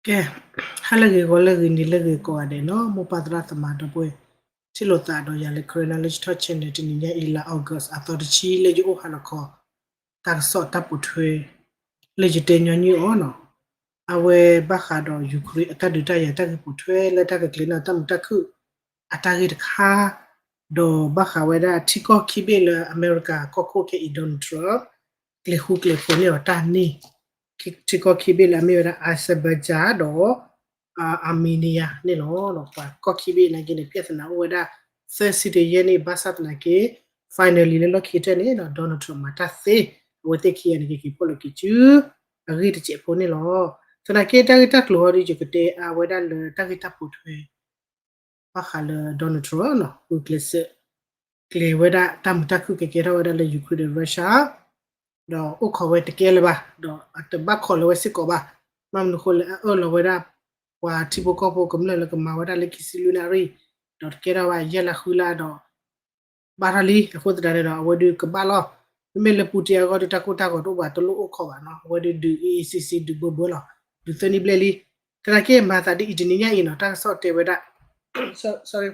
ကဲ, ဟါလၢအဂ့ၤ ဂီၤလၢအဂ့ၤ နံၤလၢအဂ့ၤ ကိးဂၤဒဲးနီၤ, မိၢ်ပၢ်သရၣ်သမါဒီပုၢ်ဝဲၢ် ထံၣ်လိာ်သးဒီးယၤလၢ Karen Knowledge Talk Channel တနံၤညါအံၤ လါ August အသီတဆံ လၢယအိၣ်ဟးလီၤခီ တၢ်ကစီၣ်တၢ်ပိာ်ထွဲ လၢယတဲညီနုၢ်အီၤနီၤ, အဝဲဘၣ်ဃးဒီး Ukraine အတၢ်ဒုးတၢ်ယၤ တၢ်ဂ့ၢ်ပိာ်ထွဲလၢတၢ်ကကျဲၤန့ၢ်တၢ်မုာ်တၢ်ခုၣ် အတၢ်ဂ့ၢ်တခါ, ဒီးဘၣ်ဃးဝဲဒၣ်ထံကီၢ်ခံဘ့ၣ်လၢအမဲရကၤကီၢ်ခိၣ်ခဲအံၤ Donald Trump ကျဲၤဃူကျဲၤဖိးန့ၢ်အီၤတၢ်န့ၣ်, ထံကီၢ်ခံဘ့ၣ်လၢအမ့ၢ်ဝဲဒၣ် Azerbaijan ဒီး Armenia န့ၣ်လီၤ. ပှၤကီၢ်ခံဘ့ၣ်နာ်က့န့ၣ် ပြဿနာအိၣ်ဝဲဒၣ် သၢဆံတယဲၢ်န့ၣ် ဘၣ်ဆၣ်သနာ်က့ finally လၢလီၢ်ခံကတၢၢ်န့ၣ် Donald Trump မၤတၢ်သ့, အဝဲသ့ၣ်ခံဂၤန့ၣ် ကက့ၤဖီၣ်လိာ်က့ၤစု အဂ့ၢ်တစဲးဖိန့ၣ်လီၤ. သနာ်က့တၢ်ဂ့ၢ်တၢ်ကျိၤဟီဒ် ယကတဲအါဝဲဒၣ်လၢတၢ်ဂ့ၢ်တၢ်ပိာ်ထွဲ ဘၣ်ဃးလၢ Donald Trump နီၤ ဂုာ်ကျဲးစၢး ကျဲၤဝဲဒၣ်တၢ်မုာ်တၢ်ခုၣ်ကကဲထီၣ်ဝဲဒၣ်လၢ Ukraine ဒီး Russia ဒီးအိၣ်ခိးဝဲတကဲလၢၤဘၣ်, ဒီးအတဘၣ်ခိးလၢၤဝဲစ့ၢ်ကီးဘၣ်. ဘၣ်မနုၤဃိလဲၣ် အအၢၣ်လီၤဝဲဒၣ် ပှၤထံဖိကီၢ်ဖိကမျၢၢ်လၢကမၤဝဲဒၣ်လၢခံဆံလွံၢ်နၣ်ရံၣ်, ဒီးတကဲထီၣ်ဘၣ်ယဲၢ်လါဃုလါဒီး ဘၣ်ထီၣ်လံ. အဃိသတးန့ၣ်ဒီး အဝဲဒုးကဘၣ်လီၤ. မ့မ့ၢ်လၢ Putin အဂီၢ်ဒုး တၢ်ကိၢ်တၢ်ဂီၤတအိၣ်ဘၣ် တလိၣ်အိၣ်ခိးဘၣ်နီၤ, အဝဲဒုးဒုးအံၤအံၤစံစံ ဒုးဘၢဘၢလီၤ, ဒုးသၢနံၣ်ဘျဲၣ်လံ. သနာ်က့မၤသးဒ်အံၤတနံၤညါအံၤနီၤ တၢ်ကစီၣ်တဲဝဲဒၣ် sorry,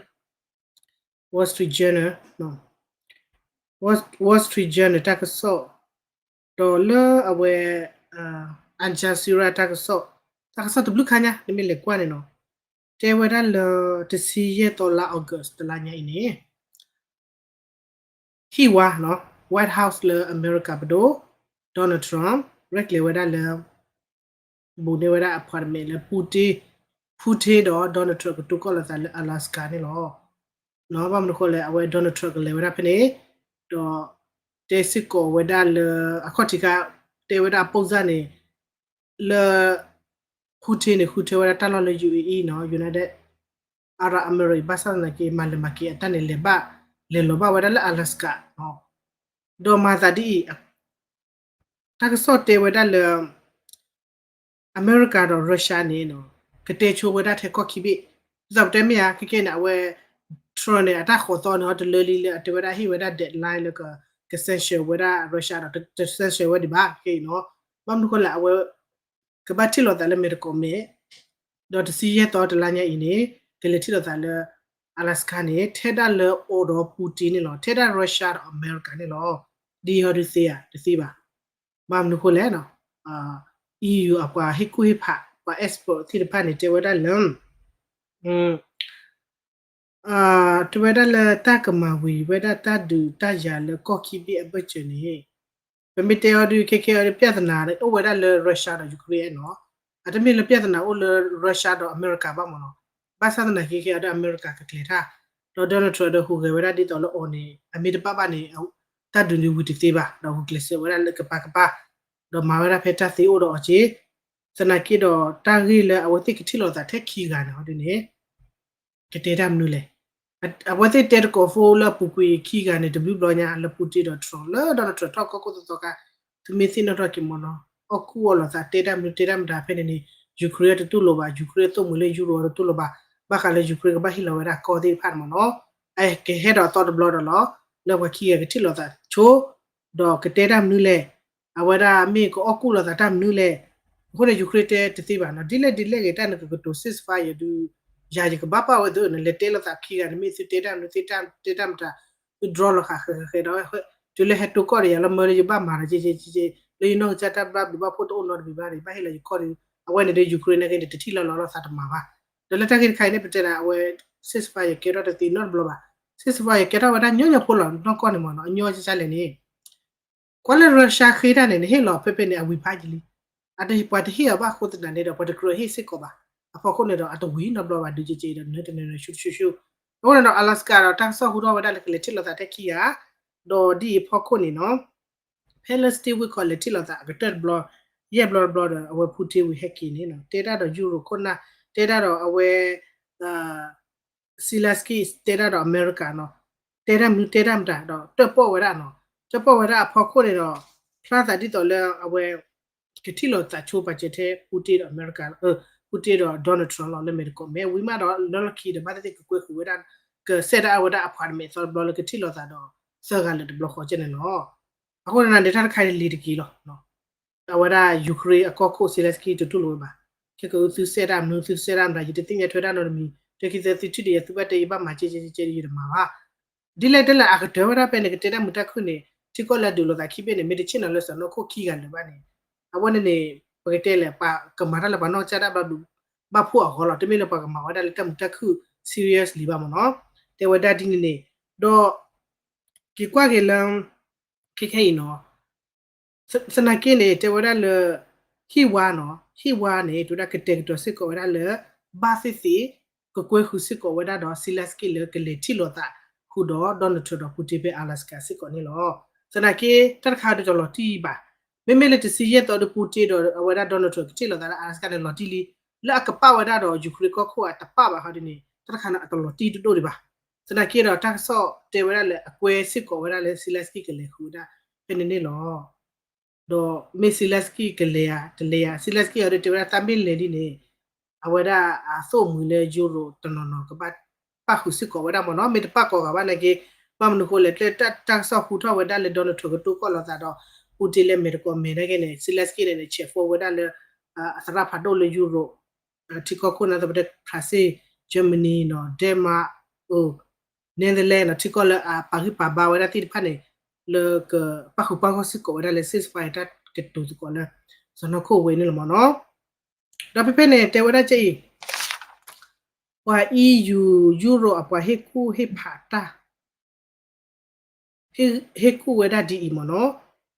Wall Street Journal, Wall Street Journal တၢ်ကစီၣ်, ဒီးလၢအဝဲ Al Jazeera တၢ်ကစီၣ်, တၢ်ကစီၣ်တဘျုးခါညါ နမ့ၢ်လဲၤကွၢ်န့ၣ်နီၤ, တဲဝဲဒၣ်လၢ တဆံယဲၢ်သီလါ August တလါညါအံၤန့ၣ် ဟံၣ်ဝါနီၤ White House လၢအမဲရကၤပဒိၣ် Donald Trump ရဲၣ်ကျဲၤဝဲဒၣ်လၢ ဘူးန့ၢ်ဝဲဒၣ် appointment လၢ Putin, Putin ဒီး Donald Trump ကတိၤကီၢ်လိာ်သးလၢ Alaska န့ၣ်လီၤ. ဘၣ်မနုၤဃိလဲၣ် အဝဲ Donald Trump ကလဲၤဝဲဒၣ်ဖဲန့ၣ်, ဒီးတဲစ့ၢ်ကီးဝဲဒၣ်လၢ အခီၣ်ထံးခါ တဲဝဲဒၣ်အပိၢ်စၢ်န့ၣ် လၢ Putin န့ၣ် ဃုထၢဝဲဒၣ်တၢ်လီၢ်လၢ ယူၢ်အ့အံၤနီၤ United Arab Emirates ဘၣ်ဆၣ်သနာ်က့ မၤလဲၤမၤက့ၤအတၢ်န့ၣ် လဲၤဘၣ် လဲၤလီၤဘၣ်ဝဲဒၣ်လၢ Alaska နီၤ. ဒီးမၤသးဒ်အံၤ တၢ်ကစီၣ်တဲဝဲဒၣ်လၢ အမဲရကၤဒီး Russia န့ၣ် ကတဲဆိဝဲဒၣ်ထဲကီၢ်ခံဘ့ၣ်, ဒ်သိးပတဲမ့ၢ်ဧါ ခဲကဲန့ၣ် အဝဲ Trump န့ၣ် အတၢ်ဃိးသီန့ၣ် အတလၢလံလၢအတဲဝဲဒၣ်ဟ့ၣ်ဝဲဒၣ် deadline လၢက က sanction ဝဲဒၣ် Russia ဒီး တ sanction ဝဲဒံးဘၣ်ခဲအံၤနီၤ. ဘၣ်မနုၤဃိလဲၣ် အဝဲ ကဘၣ်ထံၣ်လိာ်သးလၢမဲာ်တကိးမဲာ်, ဒီးတဆံယဲၢ်သီတလါညါအံၤန့ၣ် ကလဲၤထံၣ်လိာ်သးလၢ Alaska န့ၣ် ထဲဒၣ်လၢအီၤဒီး Putin န့ၣ်လီၤ, ထဲဒၣ် Russia ဒီးအမဲရကၤန့ၣ်လီၤ. ဒ်အံၤဟီဒုးသ့ဧါ တသ့ဘၣ်. ဘၣ်မနုၤဃိလဲၣ် EU အပှၤဟ့ၣ်ကူၣ်ဟ့ၣ်ဖး ပှၤ expert သ့ၣ်တဖၣ်န့ၣ် တဲဝဲဒၣ်လၢ တဲဝဲဒၣ်လၢတၢ်ကမၤဝံၤဝဲဒၣ်တၢ်ဒုးတၢ်ယၤလၢကီၢ်ခံဘ့ၣ်အဘၢၣ်စၢၤန့ၣ်, ပမ့ၢ်တဲအီၤဒုး ခဲခဲအီၤဒုး ပြဿနာအိၣ်ဝဲဒၣ်လၢ Russia ဒီး Ukraine နီၤ. အတမ့ၢ်လၢပြဿနာအိၣ်လၢ Russia ဒီးအမဲရကၤဘၣ်မ့ၢ်နီၤ. ဘၣ်ဆၣ်သနာ်က့ခဲအီၤဒုး အမဲရကၤကကျဲၤတၢ်, ဒီး Donald Trump ဒီးဟူးဂဲၤဝဲဒၣ်ဒ်သိးလၢအီၤန့ၣ် အမ့ၢ်တဘၣ်ဘၣ်န့ၣ် တၢ်ဒုးန့ၣ်ဝံၤတသ့ဘၣ်, ဒီးဟူးကျဲးစၢးဝဲဒၣ်လၢကပၤကပၤ, ဒီးမၤဝဲဒၣ်ဖဲတၢ်သ့အိၣ်ဒီးအီၤက့ၤ, သနာ်က့ဒီးတၢ်ဂ့ၢ်လၢအဝဲသ့ၣ်ကထံၣ်လိာ်သးထဲခံဂၤန့ၣ်ဟီဒုးန့ၣ် ကတဲတၢ်မနုၤလဲၣ်. အဝဲသ့ၣ်တဲတကိးဖိလၢအပူၤကွံာ်ခံဂၤန့ၣ် တဘျုးဘျီညါလၢ Putin ဒီး Trump လၢ Donald Trump ထီၣ်ကီၢ်ခိၣ်သီသီခါ, သုမ့ၢ်သ့ၣ်နီၣ်ထီၣ်က့ၤမ့ၢ်နီၤ, အီၣ်ကူၣ်အီၣ်လိာ်သး တဲတၢ်မနုၤတဲတၢ်မတၤဖဲန့ၣ်န့ၣ် Ukraine တတူၢ်လိာ်ဘၣ်, Ukraine သိၣ်မှံၤလၢ Euro တတူၢ်လိာ်ဘၣ်, ဘၣ်ဃးလၢ Ukraine ကဘၣ်ဟ့ၣ်လီၤဝဲဒၣ်ကီၢ်သ့ၣ်တဖၣ်န့ၣ်မ့ၢ်နီၤ. အကဟဲဒီးအသီတဘျီဒီးလီၤ, လၢပှၤခံဂၤကထံၣ်လိာ်သးဆိ ဒီးကတဲတၢ်မနုၤလဲၣ်, အဝဲဒၣ်မ့ၢ်ကအီၣ်ကူၣ်လိာ်သးတၢ်မနုၤလဲၣ်. အဃိန့ၣ် Ukraine တဲတသ့ဘၣ်နီၤ, ဒ်လဲၣ်ဒ်လဲၣ်ဂ့ၤ တၢ်နကကတိၤ ceasefire ဒုး ယၤယကဘၣ်ပာ်ဝဲသုန့ၣ် လဲၤတဲလိာ်သးခံဂၤန့ၣ် မ့ၢ်သုတဲတၢ်မနုၤ သုတဲတၢ်မတၤ, သု draw လီၤဃာ်ဃဲဃဲဃဲဒီး တုၤလၢဟဲတိၢ်ကီၢ်ဒီးယၤလၢမၢလၢယဘၣ်မၤဒီးက့က့က့, လၢယနီၢ်ကစၢ်တၢ်ဘျါဘျုးဘၣ်ဖှိၣ်တအိၣ်နီတမံၤဘၣ်န့ၣ် ဘၣ်ဟ့ၣ်လီၤယကီၢ်ဒီး အဝဲန့ၣ်ဒီး Ukraine နာ်က့န့ၣ် တထံၣ်လီၤလီၤလိာ်သးတမၤဘၣ်. ဒီးလၢတၢ်ဂ့ၢ်တခါအံၤန့ၣ် ပတဲဒၣ်အဝဲ ceasefire ကဲထီၣ်တသ့နီတဘျီဘၣ်. ceasefire ကဲထီၣ်ဝဲဒၣ်ညီညီဖိလီၤ နီၢ်ကီၢ်န့ၣ်မ့ၢ်နီၤ, အညီကစၢ်လဲၣ်န့ၣ် ကွၢ်လၢ Russia ဃ့တၢ်န့ၣ် နဟ့ၣ်လီၤဖဲဖဲန့ၣ် အဝံၤဖးယံာ်လံ. အတပှၤတဟ့ၣ်အီၤဘၣ်အဃိသတးန့ၣ်ဒီး ပှၤတကြၢးဟ့ၣ်စ့ၢ်ကီးဘၣ်. အဖီခိၣ်န့ၣ်ဒီး အတဝံၤနီတဘျီဘၣ် ဒုးကက့ဒီး နၢတနၢၤနၢၤဆူတဆူဆူ. အဃိန့ၣ်ဒီး Alaska ဒီးတၢ်ကစီၣ်ဟူထီၣ်ဝဲဒၣ်လၢကလဲၤထံၣ်လိာ်သးထဲခံဂၤ, ဒီးဒ်အံၤအဖီခိၣ်န့ၣ်နီၤ, ဖဲလၢ Steve Witkoff လဲၤထံၣ်လိာ်သးအကတၢၢ်တဘျီ, ယဲၢ်ဘျီတဘျီဒီး အဝဲ Putin ဝံၤဟဲက့ၤန့ၣ်နီၤ, တဲတၢ်ဒီး Euro ခိၣ်နၢ်, တဲတၢ်ဒီးအဝဲ Zelensky တဲတၢ်ဒီးအမဲရကၤနီၤ, တဲတၢ်မနုၤတဲတၢ်မတၤဒီး တၢၣ်ပီၣ်ဝဲဒၣ်နီၤ, တၢၣ်ပီၣ်ဝဲဒၣ်အဖီခိၣ်န့ၣ်ဒီး ဖျါသးဒ်သိးလၢအဝဲ ကထံၣ်လိာ်သးဆိပာ်စၢၤထဲ Putin ဒီးအမဲရကၤ, Putin ဒီး Donald Trump လီၤ လၢမဲာ်တကိးမဲာ် ဝံၤမးဒီးလၢလီၢ်ခံဒီး ဘၣ်သ့ၣ်သ့ၣ်ကကွဲဃုာ်ဝဲဒၣ် ကစဲးဒၣ်အဝဲဒၣ် appointment သီတဘျီလၢကထံၣ်လိာ်သးဒီး သၢဂၤလၢတဘျီဃီကဲန့ၣ်လီၤ. အဃိန့ၣ် တၢ်တခါအံၤလံၤတက့ၢ်လီၤ. အဝဲဒၣ် Ukraine အကီၢ်ခိၣ် Zelensky တတူၢ်လိာ်ဝဲဘၣ်. ခဲကအုသုစဲဒၣ်မနုၤ သုတစဲဒၣ်မတၤ ယတသ့ၣ်ညါထွဲဒၣ်နီတမံၤ တခံသၢသံထံၣ်ဒီးယသုဘၣ်တဲ ယဘၣ်မၤကဲကဲကဲကဲဒီးယတမၤဘၣ်. ဒ်လဲၣ်ဒ်လဲၣ်အကတၢၢ်ဝဲဒၣ်ဖဲန့ၣ် ကတဲတၢ်မုာ်တၢ်ခုၣ်န့ၣ် ထံကီၢ်လၢအဒုးလိာ်သးခံဘ့ၣ်န့ၣ် မ့ၢ်တဆ့ၣ်နီၤလၢစီၤနီၢ်ခိၣ်ခံဂၤလၢၤဘၣ်န့ၣ် အဝဲန့ၣ်န့ၣ် ပကတဲလဲၣ် ပှၤကမၤတၢ်လၢပှၤနီၢ်ကစၢ်ဒၣ်ဘျီဒုး ဘၣ်ဖှိၣ်အဂီၢ်လီၤ. တမ့ၢ်လၢပှၤကမၤဝဲဒၣ်လၢတၢ်မုာ်တၢ်ခုၣ် serious လံဘၣ်မ့ၢ်နီၤ. တဲဝဲဒၣ်ဒ်န့ၣ်န့ၣ် ဒီး က့ၤကွၢ်က့ၤလၢ ခဲခဲအံၤနီၤ သနာ်က့န့ၣ် တဲဝဲဒၣ်လၢ ဟံၣ်ဝါနီၤ ဟံၣ်ဝါန့ၣ် တဲဝဲဒၣ်ကတဲာ်ကတီၤစ့ၢ်ကီးဝဲဒၣ်လၢ ဘၣ်သ့ၣ်သ့ၣ် ကကွဲဃုာ်စ့ၢ်ကီးဝဲဒၣ်ဒီး Zelensky လၢကလဲၤထံၣ်လိာ်သးဃုာ်ဒီး Donald Trump ဒီး Putin ဖဲ Alaska စ့ၢ်ကီးန့ၣ်လီၤ. သနာ်က့ တၢ်တခါဒီးတလီၤတံၢ်ဘၣ်. မ့မ့ၢ်လၢတဆံယဲၢ်သီဒီး Putin ဒီးအဝဲဒၣ် Donald Trump ကထံၣ်လိာ်သးလၢ Alaska န့ၣ် လီၤတံၢ်လံ. လၢအကပာ်ဝဲဒၣ်ဒီး Ukraine ကီၢ်ခိၣ်အတပာ်ဘၣ်ဟီဒ်န့ၣ် တၢ်တခါန့ၣ် အတလီၤတံၢ်တဒိၣ်ဒံးဘၣ်. သနာ်က့ဒီး တၢ်ကစီၣ်တဲဝဲဒၣ်လၢအကွဲစ့ၢ်ကီးဝဲဒၣ်လၢ Zelensky ကလဲၤဃုာ်ဝဲဒၣ် ဖဲန့ၣ်န့ၣ်လီၤ. ဒီးမ့ၢ် Zelensky ကလဲၤဧါ တလဲၤဧါ Zelensky အီၤဒီးတဲဝဲဒၣ် တၢ်မ့ၢ်လဲၤဒ်န့ၣ် အဝဲဒၣ်အသိၣ်အမှံၤလၢ Europe တနီၤနီၤ ကဘၣ်ပၣ်ဃုာ်စ့ၢ်ကီးဝဲဒၣ်မ့ၢ်နီၤ. မ့ၢ်တပၣ်ကီးဂၤဘၣ်နာ်က့ ဘၣ်မနုၤဃိလဲၣ် ကျဲတၢ်ကစီၣ်ဟူထီၣ်ဝဲဒၣ်လၢ Donald Trump ကတိၢ်ကီၢ်လိာ်သးဒီး Putin လဲၤမဲာ်တကိးမဲာ်နာ်က့န့ၣ် Zelensky န့ၣ်န့ၣ် ဆဲးဖိဝဲဒၣ်လၢ အသရၣ်ဖးဒိၣ်လၢ Europe ထံကီၢ်ခိၣ်န့ၣ် သပတဲ France, Germany နီၤ Denmark, အိ Netherlands နီၤ ထံကီၢ်လၢအပာ်ဂံၢ်ပာ်ဘါဝဲဒၣ်သ့ၣ်တဖၣ်န့ၣ် လၢကပၣ်ဃုာ်ပၣ်ဂီၢ်စ့ၢ်ကီးဝဲဒၣ်လၢ ceasefire တၢ်ကတိၤသကိးလၢ စီၤနီၢ်ခိၣ်ဝဲန့ၣ်လီၤမ့ၢ်နီၤ. ဒီးဖဲဖဲန့ၣ် တဲဝဲဒၣ်ကဲအံၤ ပှၤ E U Europe အပှၤဟ့ၣ်ကူၣ်ဟ့ၣ်ဖးတၢ် ဟ့ၣ်ကူၣ်ဝဲဒၣ်ဒ်အံၤမ့ၢ်နီၤ.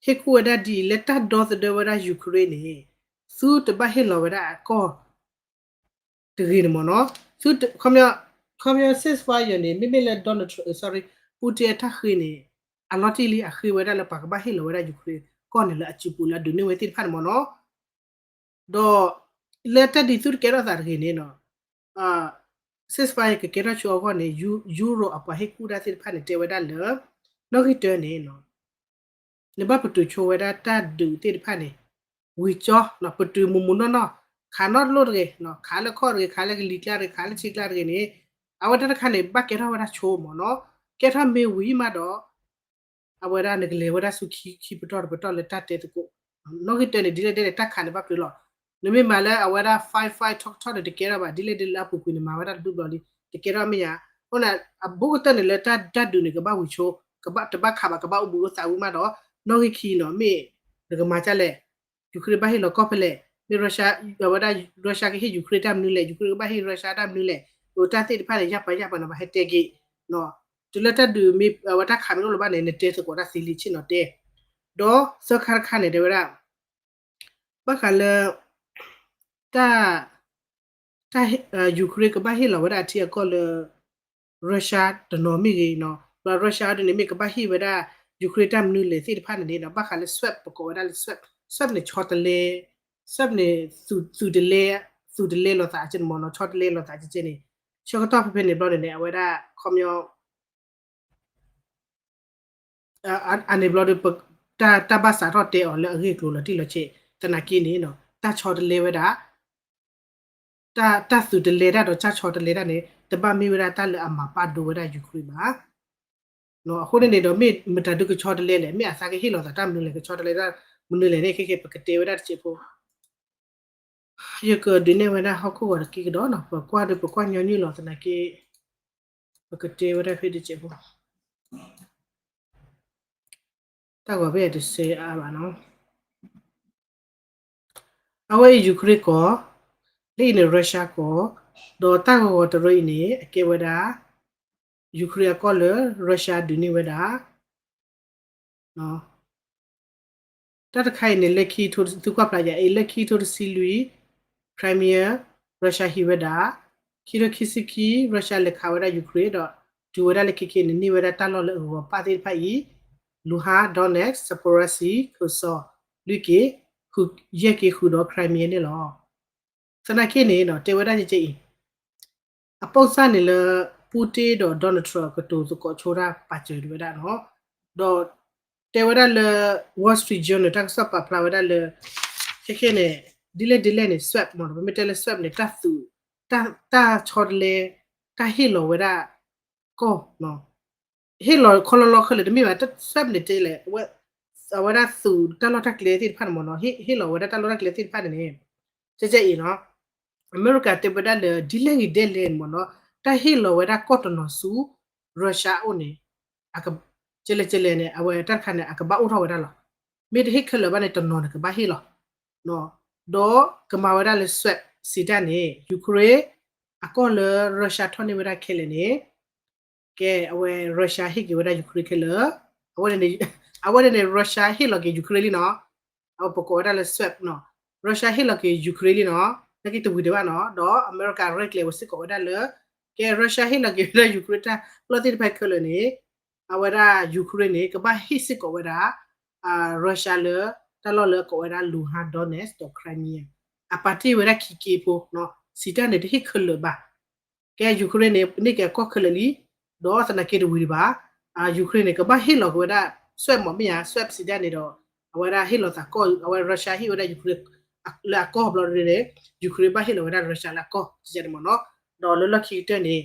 ဟ့ၣ်ကူၣ်ဝဲဒၣ်ဒ်အံၤ လၢတၢ်ဒီသဒၢဝဲဒၣ် Ukraine န့ၣ် သုတဘၣ်ဟ့ၣ်လီၤဝဲဒၣ်အကီၢ်တဂ့ၤန့ၣ်မ့ၢ်နီၤ. ခီပညီ ceasefire န့ၣ် မ့မ့ၢ်လၢ Donald Trump, sorry, Putin အတၢ်ဃ့န့ၣ် အလီၤတံၢ်လံ အဃ့ဝဲဒၣ်လၢပှၤကဘၣ်ဟ့ၣ်လီၤဝဲဒၣ် Ukraine ကီၢ်န့ၣ်လၢအစုပူၤလၢအဒုးန့ၢ်ဝဲသ့ၣ်တဖၣ်န့ၣ်မ့ၢ်နီၤ. ဒီး လၢတၢ်ဒ်သုတကဲထီၣ်သးတဂ့ၤန့ၣ်နီၤ ceasefire ကကဲထီၣ်ဆိအဂီၢ်န့ၣ် Euro အပှၤဟ့ၣ်ကူၣ်တၢ်သ့ၣ်တဖၣ်န့ၣ် တဲဝဲဒၣ်လၢ နီၣ်ဂံၢ်တၢန့ၣ် နဘၣ်ပတုာ်ဆိဝဲဒၣ်တၢ်ဒုးသ့ၣ်တဖၣ်န့ၣ် ဝံၤကၠီ ပတုာ်မုာ်မုာ်နီၢ်နီၢ် ခးနီတလိၣ်တဂ့ၤ, ခးလၢခီၣ်တဂ့ၤ, ခးလၢကလံၤကျါတဂ့ၤ, ခးလၢဆံးကျါတဂ့ၤန့ၣ် အဝဲတၢ်တခါန့ၣ် ဘၣ်ကဲထီၣ်ဝဲဒၣ်ဆိမ့ၢ်နီၤ, ကဲထီၣ်မ့ၢ်ဝံၤမးဒီး အဝဲဒၣ်နကလဲၤဝဲဒၣ်ဆူခံပတီၢ်တပတီၢ်လၢတၢ်တဲသကိး, နီၣ်ဂံၢ်တၢန့ၣ် ဒ်လဲၣ်ဒ်လဲၣ်တၢ်ခးန့ၣ်ဘၣ်ပတုာ်လီၤ. နမ့ၢ်မၤလၢအဝဲဒၣ် fight fight ထီၣ်ထီၣ်န့ၣ် တကဲထီၣ်ဘၣ်, ဒ်လဲၣ်ဒ်လဲၣ်အပူၤကွံာ်န့ၣ် မၤဝဲဒၣ်တဒူၣ်ဘျီလံ, တကဲထီၣ်မ့ၢ်ယါ, အဃိန့ၣ် အဘူးကတၢၢ်န့ၣ်လၢတၢ်ဒုးန့ၣ် ကဘၣ်ဝံၤဆိ, ကဘၣ်တဘၣ်ခးဘၣ် ကဘၣ်အိၣ်ဘှံးအိၣ်သးဝံၤမးဒီး နီၣ်ဂံၢ်ခံနီၤ မ့ၢ်နကမၤဒ်လဲၣ် Ukraine ဘၣ်ဟ့ၣ်လီၤကီၢ်ဖဲလဲၣ်, မ့ၢ် Russia ဝဲဒၣ် Russia ကဟ့ၣ် Ukraine တၢ်မနုၤလဲၣ်, Ukraine ကဘၣ်ဟ့ၣ် Russia တၢ်မနုၤလဲၣ်, အိၣ်တၢ်သ့ၣ်တဖၣ်န့ၣ် ယၢ်ပၤယၢ်ပၤန့ၣ် ပှၤဟဲတဲက့ၤ, တုၤလၢတၢ်ဒုးမ့ၢ် အဝဲတၢ်ခးမ့ၢ်အိၣ်လၢၤဘၣ်န့ၣ် နတဲသကိးတၢ်သ့လံဆ့ၣ်နီၤတဲ, ဒီးသၢခါတခါန့ၣ် တဲဝဲဒၣ် ဘၣ်ဃးလၢ တၢ် တၢ် Ukraine ကဘၣ်ဟ့ၣ်လီၤဝဲဒၣ်အထံအကီၢ်လၢ Russia တနီၤမ့ၢ်ဂ့ၤနီၤ, ဒီး Russia ဒ်န့ၣ်မ့ၢ်ကဘၣ်ဟ့ၣ်ဝဲဒၣ် Ukraine တၢ်မနုၤလဲၣ်သ့ၣ်တဖၣ်န့ၣ်န့ၣ်ဒီး ဘၣ်ဃးလၢ swap ပကိးဝဲဒၣ်လၢ swap, swap န့ၣ် ဆီတလဲ, swap န့ၣ် သုးတလဲ, သုးတလဲလိာ်သးကဲန့ၣ်မ့ၢ်နီၤ, ဆီတလဲလိာ်သးကဲကဲန့ၣ်, ဆၢကတီၢ်ဖဲဖဲန့ၣ်ဘျီန့ၣ်န့ၣ် အဝဲဒၣ်ခီပညီ အန့ၣ်ဘျီဒီး တၢ်ဘၣ်စးထီၣ်တဲအီၤလၢအဂ့ၢ်အကျိၤလီၤတံၢ်လီၤဆဲး သနာ်က့န့ၣ် တၢ်ဆီတလဲဝဲဒၣ် တၢ်သုးတလဲတၢ်ဒီးတၢ်ဆီတလဲတၢ်န့ၣ် တဘၣ်မ့ၢ်ဝဲဒၣ်တၢ်လၢအမၤပာ်ဒိဝဲဒၣ် Ukraine ဘၣ်. အဃိန့ၣ်န့ၣ်ဒီး မ့ၢ်မတၤဒုးကဆီတလဲလဲၣ်, မ့ၢ်အသးကဟ့ၣ်လီၤသးတၢ်မနုၤလဲၣ်, ကဆီတလဲတၢ်မနုၤလဲၣ်န့ၣ် ခဲခဲပကတဲဝဲဒၣ်တစဲးဖိ ယကဒုးနဲၣ်ဝဲဒၣ်ဟီၣ်ခိၣ်ဂီၤတက့ၢ်ကဒီးနီၤ, ပကွၢ်ဒီးပကွၢ်ညီနုၢ်လီၤသနာ်က့ ပကတဲဝဲဒၣ်ဖဲတစဲးဖိ တၢ်ဂီၤဖဲအံၤတစဲးအါဘၣ်နီၤ. အဝဲအံၤ Ukraine ကီၢ်, လၢအံၤန့ၣ် Russia ကီၢ်, ဒီးတၢ်ဂီၤဂီၤတရၢအံၤန့ၣ် အကဲဝဲဒၣ် Ukraine အကီၢ်လၢ Russia ဒုးန့ၢ်ဝဲဒၣ် တၢ်တခါအံၤန့ၣ် လၢခံထိ သုကွၢ်ဖျါယၤအံၤ လၢခံထိတဆံလွံၢ် Crimea Russia ဟံးဝဲဒၣ်, ခံထိခံဆံခံ Russia လဲၤခးဝဲဒၣ် Ukraine ဒီး တုၤဝဲဒၣ်လၢခံက့ၤန့ၣ် န့ၢ်ဝဲဒၣ်တၢ်လီၢ်လၢအဂီၤပၣ်သ့ၣ်တဖၣ်အံၤ Luhansk, Donetsk, Zaporizhzhia ကစီၣ် လွံၢ်က့ၤ ဃု ယဲၢ်က့ၤဃုာ်ဒီး Crimea န့ၣ်လီၤ. သနာ်က့န့ၣ် တဲဝဲဒၣ်ကဲကဲအံၤ အပိၢ်စၢ်န့ၣ်လၢ Putin ဒီး Donald Trump ကတိၤသကိးဆိတၢ်ပာ်စၢၤဝဲဒၣ်နီၤ, ဒီးတဲဝဲဒၣ်လၢ Wall Street Journal တၢ်ကစီၣ်ပာ်ဖျါဝဲဒၣ်လၢ ခဲခဲန့ၣ် ဒ်လဲၣ်ဒ်လဲၣ်န့ၣ် swap မ့ၢ်နီၤ, ပမ့ၢ်တဲလၢ swap န့ၣ် တၢ်သုး တၢ်ဆီတလဲ တၢ်ဟ့ၣ်လီၤဝဲဒၣ်ကီၢ် ဟ့ၣ်လီၤခီလီလီခဲလၢာ် တမ့ၢ်ဘၣ် swap န့ၣ်တဲလဲၣ် အဝဲဒၣ်သုးတၢ်လီၢ်တၢ်ကျဲသ့ၣ်တဖၣ်န့ၣ်မ့ၢ်နီၤ, ဟ့ၣ်လီၤဝဲဒၣ်တၢ်လီၢ်တၢ်ကျဲသ့ၣ်တဖၣ်န့ၣ်န့ၣ် ကဲကဲအံၤနီၤ အမဲရကၤတဲဝဲဒၣ်လၢ ဒ်လဲၣ်ဂ့ၤဒ်လဲၣ်န့ၣ်မ့ၢ်နီၤ, တၢ်ဟ့ၣ်လီၤဝဲဒၣ်ကီၢ်တနီၤဆူ Russia အအိၣ်န့ၣ် ကဲလဲၣ်ကဲလဲၣ်န့ၣ် အဝဲတၢ်တခါန့ၣ် အကဘၣ်အိၣ်ထီၣ်ဝဲဒၣ်လီၤ. မ့ၢ်တဟ့ၣ်ခဲလၢာ်ဘၣ်န့ၣ် တနီၤန့ၣ်ကဘၣ်ဟ့ၣ်လီၤ. ဒီးကမၤဝဲဒၣ်လၢ swap စံးတၢ်န့ၣ် Ukraine အကီၢ်လၢ Russia ထီၣ်န့ၢ်ဝဲဒၣ်ခဲလၢာ်န့ၣ် ကဲ အဝဲ Russia ဟ့ၣ်က့ၤဝဲဒၣ် Ukraine ခဲလၢာ်, အဝဲန့ၣ် အဝဲန့ၣ်န့ၣ် Russia ဟ့ၣ်လီၤက့ၤ Ukraine လံနီၤ, အဝဲပကိးဝဲဒၣ်လၢ swap နီၤ, Russia ဟ့ၣ်လီၤက့ၤ Ukraine လံနီၤ, နာ်က့တဝံၤဒံးဘၣ်နီၤ, ဒီးအမဲရကၤရဲၣ်ကျဲၤဝဲစ့ၢ်ကီးဝဲဒၣ်လၢ ကဲ Russia ဟ့ၣ်လီၤက့ၤဝဲဒၣ် Ukraine တၢ်လီၢ်သ့ၣ်တဖၣ်ခဲလၢာ်န့ၣ် အဝဲဒၣ် Ukraine န့ၣ် ကဘၣ်ဟ့ၣ်စ့ၢ်ကီးဝဲဒၣ် Russia လၢ တၢ်လီၢ်လၢအကိးဝဲဒၣ် Luhansk Donetsk ဒီး Crimea အပာ်တ့ၢ်ဝဲဒၣ်ခံက့ဖိနီၤ, စံးတၢ်န့ၣ်တဟ့ၣ်ခဲလၢာ်ဘၣ်. ကဲ Ukraine န့ၣ် ပန့ၢ်က့ၤအကီၢ်ခဲလၢာ်လံ, ဒီးသနာ်က့တဝံၤဒံးဘၣ်, Ukraine န့ၣ် ကဘၣ်ဟ့ၣ်လီၤက့ၤဝဲဒၣ် swap မ့ၢ်ဧါ, swap စံးတၢ်န့ၣ်ဒီး အဝဲဒၣ်ဟ့ၣ်လီၤသးကီၢ်, အဝဲ Russia ဟ့ၣ်ဝဲဒၣ် Ukraine လၢအကီၢ်ဘျီန့ၣ် Ukraine ဘၣ်ဟ့ၣ်လီၤဝဲဒၣ် Russia လၢအကီၢ် စံးတၢ်န့ၣ်မ့ၢ်နီၤ, ဒီးလၢလီၢ်ခံကတၢၢ်န့ၣ်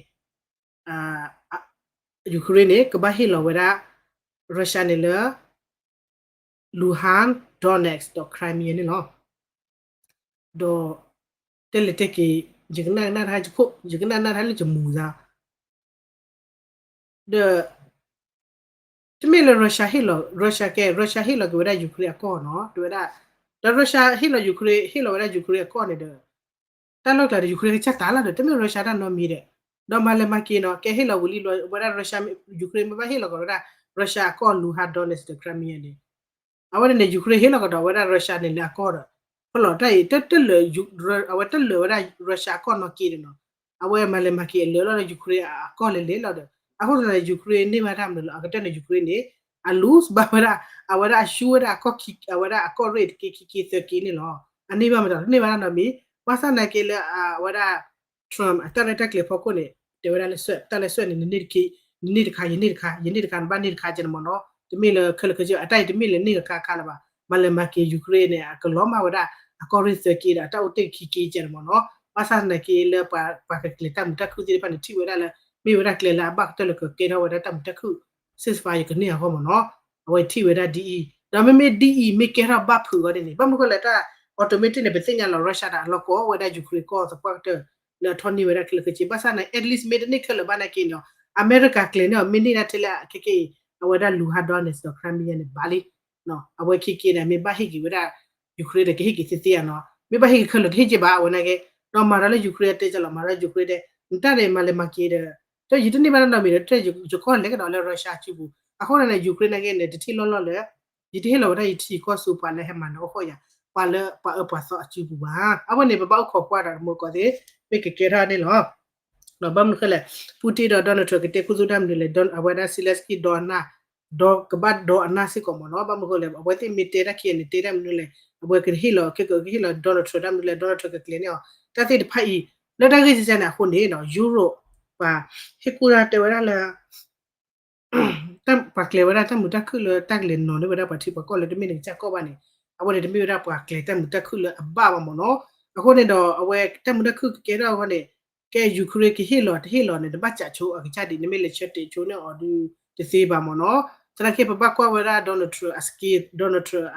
Ukraine န့ၣ် ကဘၣ်ဟ့ၣ်လီၤဝဲဒၣ် Russia န့ၣ်လၢ Luhansk Donetsk ဒီး Crimea န့ၣ်လီၤ. ဒီး တဲလဲၤတဲက့ၤ ယကနၣ်ကနၣ်တဟါယခိၣ် ယကနၣ်နၢ်တဟါလၢယမူၤသး ဒီး တမ့ၢ်လၢ Russia ဟ့ၣ်လီၤ Russia ကဲ Russia ဟ့ၣ်လီၤက့ၤဝဲဒၣ် Ukraine အကီၢ်နီၤ တဲဝဲဒၣ်, ဒီး Russia ဟ့ၣ်လီၤ Ukraine ဟ့ၣ်လီၤဝဲဒၣ် Ukraine အကီၢ်န့ၣ်ဒီး တၢ်လီၢ်ကျါဒီး Ukraine ကစၢ်တၢ်လီၤဒီး တမ့ၢ် Russia တၢ်နီတမံၤဒီး, ဒီးမၤလဲၤမၤက့ၤနီၤ ကဲဟ့ၣ်လီၤဝံၤလံလီၤ ဝဲဒၣ် Russia Ukraine မ့ၢ်ဘၣ်ဟ့ၣ်လီၤက့ၤဝဲဒၣ် Russia အကီၢ် Luhansk Donetsk ဒီး Crimea န့ၣ် အဝဲန့ၣ်န့ၣ် Ukraine ဟ့ၣ်လီၤကဒီးဝဲဒၣ် Russia န့ၣ်လၢအကီၢ်ဒီး ဖဲလီၤတၢ်အံၤ တလၢာ် အဝဲတလၢာ်ဝဲဒၣ် Russia အကီၢ်နီၢ်က့ဒီးနီၤ အဝဲမၤလဲၤမၤက့ၤအလၢာ်လီၤဒီး Ukraine အကီၢ်လဲၤလဲၤလီၤဒီး အဃိသတးန့ၣ် Ukraine န့ၢ်ဘၣ်တၢ်မနုၤလၢ အကတၢၢ်န့ၣ် Ukraine န့ၣ် အ lose ဘၣ်ဝဲဒၣ် အဝဲဒၣ်အရှုံးဝဲဒၣ်အကီၢ်ခံ အဝဲဒၣ်အကီၢ်ရ့ၣ်တက့ၢ်ခံက့ၢ်သၢက့ၢ်န့ၣ်လီၤ. အန့ၢ်ဘၣ်မတၤ တန့ၢ်ဘၣ်တၢ်နီတမံၤ ဘၣ်ဆၣ်သနာ်က့လၢ အဝဲဒၣ် Trump အတၢ်ရဲၣ်တၢ်ကျဲၤဖီခိၣ်န့ၣ် တဲဝဲဒၣ်လၢ swap တၢ်လၢ swap န့ၣ် နန့ၢ်တခါ ယန့ၢ်တခါ ယန့ၢ်တခါ နဘၣ်န့ၢ်တခါ ကဲန့ၣ်မ့ၢ်နီၤ တမ့ၢ်လၢခဲလၢာ်ခဲဆ့ အတၢ်အံၤတမ့ၢ်လၢန့ၢ်တခါခါလၢၤဘၣ် မၤလဲၤမၤက့ၤ Ukraine န့ၣ် အကလီၤမၢ်ဝဲဒၣ် အကီၢ်ရ့ၣ်သၢက့ၢ်ဒီး အတၢ်အိၣ်တ့ၢ်ခံက့ၢ်ကဲန့ၣ်မ့ၢ်နီၤ ဘၣ်ဆၣ်သနာ်က့လၢပှၤကကျဲၤတၢ်မုာ်တၢ်ခုၣ်သ့ၣ်တဖၣ်န့ၣ် ထံၣ်ဝဲဒၣ်လၢ မ့ၢ်ဝဲဒၣ်ကျဲလၢအဘၣ်ကတၢၢ်လၢကကဲထီၣ်ဝဲဒၣ်တၢ်မုာ်တၢ်ခုၣ် ceasefire ကန့ၢ်အဂီၢ်မ့ၢ်နီၤ အဝဲထံၣ်ဝဲဒၣ်ဒ်အံၤ ဒီးမ့မ့ၢ်ဒ်အံၤ မ့ၢ်ကဲထီၣ်ဘၣ်ဖုးအဂီၢ်န့ၣ် ဘၣ်မနုၤဃိလဲၣ်တၢ် automatic န့ၣ် ပသ့ၣ်ညါလီၤ Russia တၢ်အလီၢ်ကီၢ် ဝဲဒၣ် Ukraine ကီၢ်သပှၢ်ကတၢၢ် လၢအထီၣ်န့ၢ်ဝဲဒၣ်ခဲလၢာ်ခဲဆ့ ဘၣ်ဆၣ်န့ၣ် at least မ့ၢ်တန့ၢ်ခဲလၢာ်ဘၣ်နာ်က့န့ၣ်ဒီး အမဲရကၤကျဲၤန့ၢ်အီၤ မ့ၢ်န့ၢ်ဒၣ်ထဲလၢခဲက့ၢ်အံၤ အဝဲဒၣ် Luhansk Donetsk ဒီး Crimea န့ၣ် ဘၣ်လံ အဝဲခဲက့ၢ်န့ၣ် မ့ၢ်ဘၣ်ဟ့ၣ်က့ၤဝဲဒၣ် Ukraine ဒီးကဟ့ၣ်က့ၤသ့သ့ဧါနီၤ မ့ၢ်ဘၣ်ဟ့ၣ်က့ၤခဲလၢာ်တဟ့ၣ်က့ၤဘၣ် အဝဲနာ်က့ ဒီးမၤဒီးလၢ Ukraine တဲ နတဲလီၤ မၤဒီး Ukraine တဲ နတၢ်န့ၣ်မၤလဲၤမၤက့ၤဒီး တၢ်ယတန့ၢ်ဘၣ်တၢ်နီတမံၤဒီး တၢ်ယကီၢ်လဲၤကဒီးလၢ Russia အစုပူၤ အဃိန့ၣ် Ukraine နာ်က့န့ၣ် တထံၣ်လီၢ်လီၢ်လၢ ယတဟ့ၣ်လီၤဝဲဒၣ်ယထံယကီၢ်ဆူပှၤလၢဟဲမၤနၢၤအိၣ်ဃီယၤ ပှၤလၢပှၤအၢပှၤသီအစုပူၤဘၣ် အဝဲန့ၣ် ပဘၣ်အိၣ်ခိးကွၢ်ဒီးမုၢ်ကီၢ်သ့ၣ် မ့ၢ်ကကဲထီၣ်န့ၣ်လီၤ ဒီးဘၣ်မနုၤဃိလဲၣ် Putin ဒီး Donald Trump ကတဲခူသူၣ်တၢ်မနုၤလဲၣ် အဝဲဒၣ် Zelenskyy ဒီးအနၢ် ဒီးကဘၣ်ဒီးအနၢ်စ့ၢ်ကီးမ့ၢ်နီၤ ဘၣ်မနုၤဃိလဲၣ် အဝဲသ့ၣ်မ့ၢ်တဲတၢ်ခံဂၤန့ၣ် တဲတၢ်မနုၤလဲၣ် အဝဲကဟ့ၣ်လီၤ ခဲကကဟ့ၣ်လီၤ Donald Trump တၢ်မနုၤလဲၣ် Donald Trump ကကျဲၤန့ၢ်အီၤ တၢ်သ့ၣ်တဖၣ်အံၤ လၢတၢ်ဂ့ၢ်ကဲန့ၣ်အဃိန့ၣ်ဒီး Europe ပှၤဟ့ၣ်ကူၣ်တၢ်တဲဝဲဒၣ်လၢ ပှၤကျဲၤဝဲဒၣ်တၢ်မုာ်တၢ်ခုၣ်လၢတၢ်ကလဲၤနီၤန့ၢ်ဝဲဒၣ်ပှၤထံပှၤကီၢ်လၢတမ့ၢ်န့ၣ်ကစၢ်ကီၢ်ဘၣ်န့ၣ် အဝဲန့ၣ်တမ့ၢ်ဝဲဒၣ်ပှၤကျဲၤတၢ်မုာ်တၢ်ခုၣ်လၢအဘၣ်ဘၣ်မ့ၢ်နီၤ အဃိန့ၣ်ဒီး အဝဲတၢ်မုာ်တၢ်ခုၣ်ကကဲထီၣ်အဂီၢ်န့ၣ် ကဲ Ukraine ကဟ့ၣ်လီၤတဟ့ၣ်လီၤန့ၣ် တဘၣ်စးဆိအကစၢ်ဒံး နမ့ၢ်လဲၤဆၢတဲာ်ဆိန့ၢ်အီၤဒုးတသ့ဘၣ်မ့ၢ်နီၤ သနာ်က့ပဘၣ်ကွၢ်ဝဲဒၣ် Donald Trump အ skill Donald Trump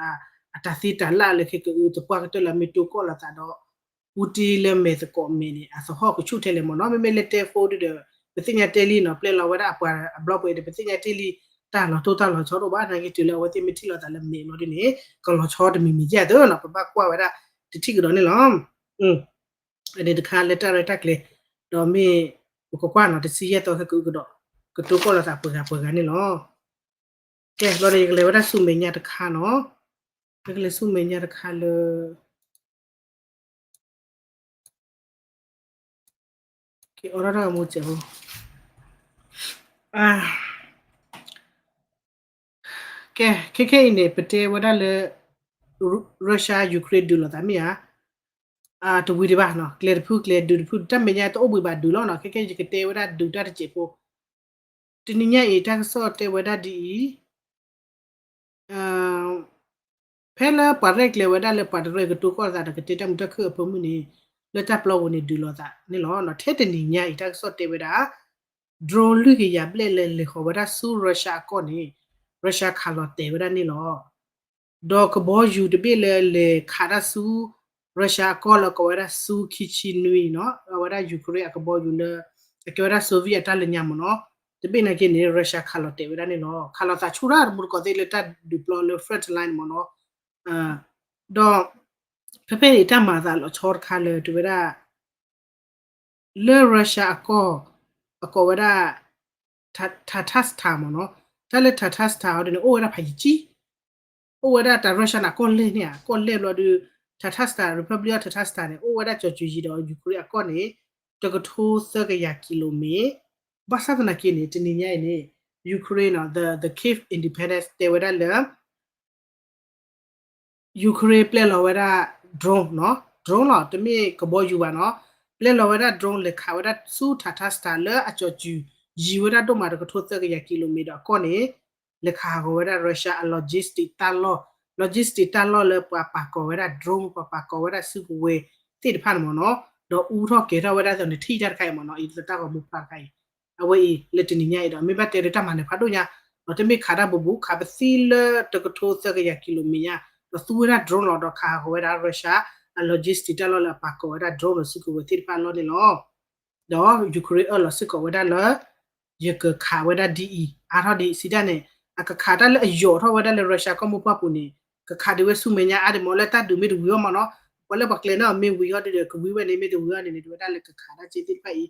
အတၢ်သ့တၢ်လၢ်လၢခဲကအုသပှၢ်ကတၢၢ်လၢအမ့ၢ်တိကီၢ်လိာ်သးဒီး Putin လၢမဲာ်သကိးမဲာ်န့ၣ် အသဟီၣ်ကဆူၣ်ထဲလဲၣ်မ့ၢ်နီၤ မ့မ့ၢ်လၢတဲဖိဒုဒီး ပသ့ၣ်ညါတဲလံနီၤ ပျဲလီၤဝဲဒၣ်အပှၤအဘျီပှဲၤဒီး ပသ့ၣ်ညါတဲလံ တၢ်လီၤတိၢ်တၢ်လီၤဆီတအိၣ်ဘၣ် နာ်က့တုၤလၢအဝဲသ့ၣ်မ့ၢ်ထံၣ်လိာ်သးလၢမဲာ်ဘျီဒ်န့ၣ် ကလီၤဆီတမံၤမံၤယဲၢ်သၢနီၤ ပဘၣ်ကွၢ်ဝဲဒၣ်တထံၣ်ကဒီးန့ၣ်လီၤ အန့ၣ်တခါလၢတၢ်ရဲၣ်တၢ်ကျဲၤ ဒီးမ့ၢ် ပကကွၢ်နီၤ တဆံယဲၢ်သီခဲကအုကဒီး ကတိၤကီၢ်လိာ်သးပှဲၤဂၤပှဲၤဂၤန့ၣ်လီၤ. ကဲ ဘျီဒီးယကလဲၤဝဲဒၣ်ဆူမဲာ်ညါတခါနီၤ ယကလဲၤဆူမဲာ်ညါတခါလၢ ကအိးထီၣ်တၢ်ဂီၤမူစဲးဖိ ကဲ ခဲခဲအံၤန့ၣ် ပတဲဝဲဒၣ်လၢ Russia Ukraine ဒုးလိာ်သးမ့ၢ်ဧါ တဝံၤဒံးဘၣ်နီၤ ကျဲတဖုကျဲဒုးတဖု တၢ်မဲာ်ညါတအိၣ်ဘှံးဘၣ်ဒုးလီၤနီၤ ခဲခဲယကတဲဝဲဒၣ်ဒုးတၢ်တစဲးဖိ တနံၤညါအံၤ တၢ်ကစီၣ်တဲဝဲဒၣ်ဒ်အံၤ ဖဲလၢပှၤရဲၣ်ကျဲၤဝဲဒၣ်လၢပှၤတရၢကတိၤကီၢ်လိာ်သးဒီးကတဲတၢ်မုာ်တၢ်ခုၣ်အဖၢမုၢ်န့ၣ် လၢတၢ်ပျီပူၤန့ၣ်ဒုးလိာ်သးန့ၣ်လီၤ. ထဲတနံၤညါအံၤ တၢ်ကစီၣ်တဲဝဲဒၣ် drone လွံၢ်ကယၤဘျဲၣ်လၢလဲၤဃီၤဝဲဒၣ်ဆူ Russia အကီၢ်န့ၣ် Russia ခးလီၤတဲာ်ဝဲဒၣ်န့ၣ်လီၤ. ဒီးကဘီယူၤတဘ့ၣ်လၢလဲၤခးတၢ်ဆူ Russia အကီၢ်လၢအကိးဝဲဒၣ် Su ခံဆံနွံနီၤ, အဝဲဒၣ် Ukraine အကဘီယူၤလၢ အကဲဝဲဒၣ် Soviet အတၢ်လၢညါမ့ၢ်နီၤ, တဘ့ၣ်နာ်က့န့ၣ် Russia ခးလီၤတဲာ်ဝဲဒၣ်န့ၣ်လီၤ. ခးလီၤသးဆူၣ်တၢ်တမူတကိးသ့ၣ်လၢတၢ်ဒုးပျီလၢ front line မ့ၢ်နီၤ, ဒီး ဖဲဖဲန့ၣ် တၢ်မၤအသးလီၤဆီတခါလၢ တဲဝဲဒၣ် လၢ Russia အကီၢ် အကိးဝဲဒၣ် Tatarstan မ့ၢ်နီၤ, တၢ်လၢ Tatarstan အီၤဒ်န့ၣ် အိၣ်ဝဲဒၣ်ဖးယံၤကံ, အိၣ်ဝဲဒၣ်တၢ် Russia န့ၣ် အကီၢ်လဲၢ်န့ၣ်ဧါ, ကီၢ်လဲၢ်ဘျီဒီး Tatarstan, Republic of Tatarstan န့ၣ် အိၣ်ဝဲဒၣ်ကၠီၤစူၤယံၤဒီး Ukraine အကီၢ်န့ၣ် တကထိသၢကယၤကံလိမ့ၣ်, ဘၣ်ဆၣ်သနာ်က့န့ၣ် တနံၤညါအံၤန့ၣ် Ukraine နီၤ the the Kyiv Independence တဲဝဲဒၣ်လၢ Ukraine ပျဲလီၤဝဲဒၣ် drone နီၤ, drone လီၤ, တမ့ၢ်ကဘီယူၤဘၣ်နီၤ, ပျဲလီၤဝဲဒၣ် drone လဲၤခးဝဲဒၣ်ဆူ Tatarstan လၢအကၠီၤစူၤယံၤဝဲဒၣ်ဒိၣ်မးတကထိသၢကယၤကံလိမ့ၣ်ဒီးအကီၢ်န့ၣ် လဲၤခးဟးဂီၤဝဲဒၣ် Russia အ logistic တၢ်လီၢ်, logistic တၢ်လီၢ်လၢပှၤပာ်ကီၤဝဲဒၣ် drone, ပှၤပာ်ကီၤဝဲဒၣ်စုကဝဲၤသ့ၣ်တဖၣ်န့ၣ်မ့ၢ်နီၤ, ဒီးအူထီၣ်ကဲၤထီၣ်ဝဲဒၣ်သိးန့ၣ် ထံၣ်တၢ်တခါအံၤမ့ၢ်နီၤ, အံၤတၢ်ဂီၤမူဖျါတခါအံၤ အဝဲအံၤလၢတနံၤညါအံၤဒီး မ့ၢ်ဘၣ်တဲဒီးတၢ်မၤနၢၤဖးဒိၣ်ညါ, ဒီးတမ့ၢ်ခးတၢ်ဘူးဘူး ခးပသံလၢတကထိသၢကယၤကံလိမ့ၣ်ညါ, ဒီးသူဝဲဒၣ် drone လီၤ ဒီးခးဟးဂီၤဝဲဒၣ် Russia အ logistic တၢ်လီၢ်လၢအပာ်ကီၤဝဲဒၣ် drone ဒီးစုကဝဲၤသ့ၣ်တဖၣ်အလီၢ်န့ၣ်လီၤ. ဒီး Ukraine အၢၣ်လီၤစ့ၢ်ကီးဝဲဒၣ်လၢ ယကခးဝဲဒၣ်ဒ်အံၤ အါထီၣ်ဒ်အံၤ စံးတၢ်န့ၣ် အကခးတၢ်လၢအယိာ်ထီၣ်ဝဲဒၣ်လၢ Russia ကီၢ်မိၢ်ပှၢ်ပူၤန့ၣ် ကခးဒံးဝဲဆူမဲာ်ညါအါဒံးမ့ၢ်လၢတၢ်ဒုးမ့ၢ်တဝံၤအီၤမ့ၢ်နီၤ, ပှၤလၢပှၤကျဲၤန့ၣ်မ့ၢ်ဝံၤအီၤဒ်ဒီး ကဝံၤဝဲန့ၣ် မ့ၢ်တဝံၤအီၤန့ၣ်န့ၣ် တဝဲဒၣ်လၢကခးတၢ်က့သ့ၣ်တဖၣ်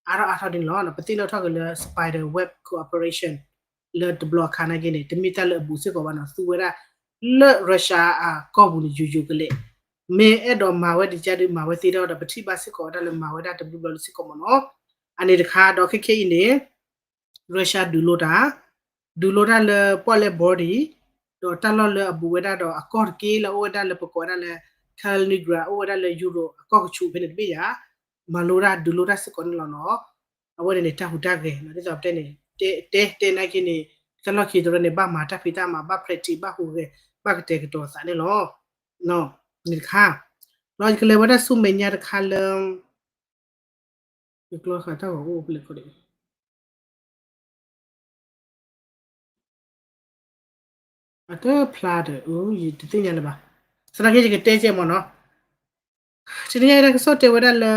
အံၤ အါထီၣ်အါထီၣ်ဒ်န့ၣ်လီၤ. ပသ့ၣ်နီၣ်ထီၣ်က့ၤလၢ spider web cooperation လၢတဘျီအခါနာ်က့န့ၣ် တမ့ၢ်တၢ်လၢအဘူးစ့ၢ်ကီးဘၣ်နီၤ, သူဝဲဒၣ်လၢ Russia အကီၢ်ပူၤန့ၣ် ယိာ်ယိာ်ကလဲာ်, မ့ၢ်အဲၣ်ဒိးမၤဝဲဒ်ကါဒီး မၤဝဲသ့ဒီး ဒီးပထံၣ်ဘၣ်စ့ၢ်ကီးဝဲဒၣ်လၢမၤဝဲဒၣ်တဘျုးဘျီလၢစ့ၢ်ကီးမ့ၢ်နီၤ. အန့ၣ်တခါဒီးခဲခဲအံၤန့ၣ် Russia ဒုးလိတၢ်, ဒုးလိတၢ်လၢပီၣ်လဲၣ် border ဒီးတၢ်လီၢ်လၢအဘူးဝဲဒၣ်ဒီးအကီၢ်တက့ၢ်လၢအအိၣ်ဝဲဒၣ်လၢပကိးဝဲဒၣ်လၢ Kaliningrad အိၣ်ဝဲဒၣ်လၢ Europe အကီၢ်ကဆူးဖဲန့ၣ်တဘ့ၣ်ယါ, မၤလိတၢ်ဒုးလိတၢ်စ့ၢ်ကီးန့ၣ်လီၤနီၤ. အဝဲန့ၣ်န့ၣ် တၢ်ဟူးတၢ်ဂဲၤနီၤ ဒ်သိးပတဲန့ၣ် တဲတဲတဲနာ်က့န့ၣ် တၢ်လီၢ်ခံတရၢန့ၣ် ဘၣ်မၤတၢ်ဖံးတၢ်မၤ ဘၣ် practice ဘၣ်ဟူးဂဲၤ ဘၣ်ကတဲာ်ကတီၤသးန့ၣ်လီၤ. န့ၣ်တခါ လီၤယကလဲၤဝဲဒၣ်ဆူမဲာ်ညါတခါလၢ ယကျီဃာ်တၢ်ဂီၤအိၣ်ဖဲလဲၣ်ခိၣ်ဒံး အတဖျါဒီး ယတသ့ၣ်ညါလၢၤဘၣ်. သနာ်က့ယကတဲကဲမ့ၢ်နီၤ. တနံၤညါအံၤတၢ်ကစီၣ်တဲဝဲဒၣ်လၢ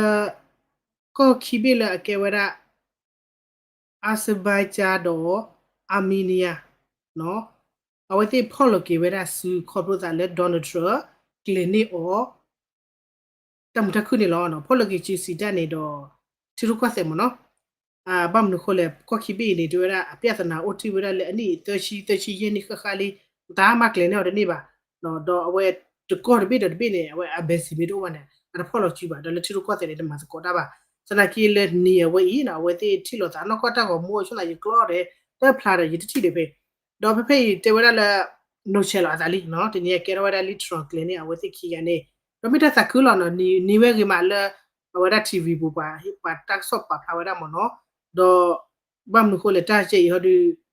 ကီၢ်ခံဘ့ၣ်လၢအကဲဝဲဒၣ် Azerbaijan ဒီး Armenia နီၤ, အဝဲသ့ၣ်ဖီၣ်လီၤက့ၤဝဲဒၣ်စုခီဖျိသးလၢ Donald Trump ကျဲၤန့ၢ်အီၤ တၢ်မုာ်တၢ်ခုၣ်န့ၣ်လီၤ. ဖီၣ်လီၤက့ၤစုစံးတၢ်န့ၣ်ဒီး ထံရူၢ်ကီၢ်သဲးမ့ၢ်နီၤ, ဘၣ်မနုၤအဃိလဲၣ် ကီၢ်ခံဘ့ၣ်အံၤန့ၣ် တဲဝဲဒၣ် အပြဿနာအိၣ်တ့ၢ်ဝဲဒၣ်လၢအနံၣ်သၢဆံ သၢဆံယဲၢ်နံၣ်ဃၣ်ဃၣ်လံ, တၢ်မၤကျဲၤန့ၢ်အီၤတန့ၢ်ဘၣ်. ဒီးအဝဲတကီၢ်တဘ့ၣ်ဒီးတဘ့ၣ်န့ၣ် အဝဲ embassy မ့ၢ်တအိၣ်ဘၣ်န့ၣ် အတဖီၣ်လီၤစုဘၣ်. ဒီးလၢထံရူၢ်ကီၢ်သဲးန့ၣ် တမၤသကိးတၢ်ဘၣ်. သနာ်က့လၢနံၤအဝဲအံၤနီၤ အဝဲသ့ၣ်ထံၣ်လိာ်သးနီၢ်ကီၢ်တၢ်ဂီၤမူအဆိသး ယကျီဒီး တၢ်ဖျါဒီးယတထံၣ်ဒံးဖဲ ဒီးဖဲဖဲအံၤတဲဝဲဒ၁လၢ နီၢ်ဆဲးလီၤအသးလံနီၤ, တနံၤအကဲထီၣ်ဝဲဒၣ်လံ Trump ကျဲၤန့ၢ်အဝဲသ့ၣ်ခံဂၤန့ၣ်, ဒီးမ့ၢ်တၢ်သးခုလီၤနီၤ, နံၤဝဲဂ့ၤမးလၢ အဝဲဒၣ် ထံဝံၤ ပူၤ ပှၤတၢ်ကစီၣ်ပာ်ဖျါဝဲဒၣ်မ့ၢ်နီၤ, ဒီး ဘၣ်မနုၤဃိလဲၣ် တၢ်ကဲအံၤဟီဒုး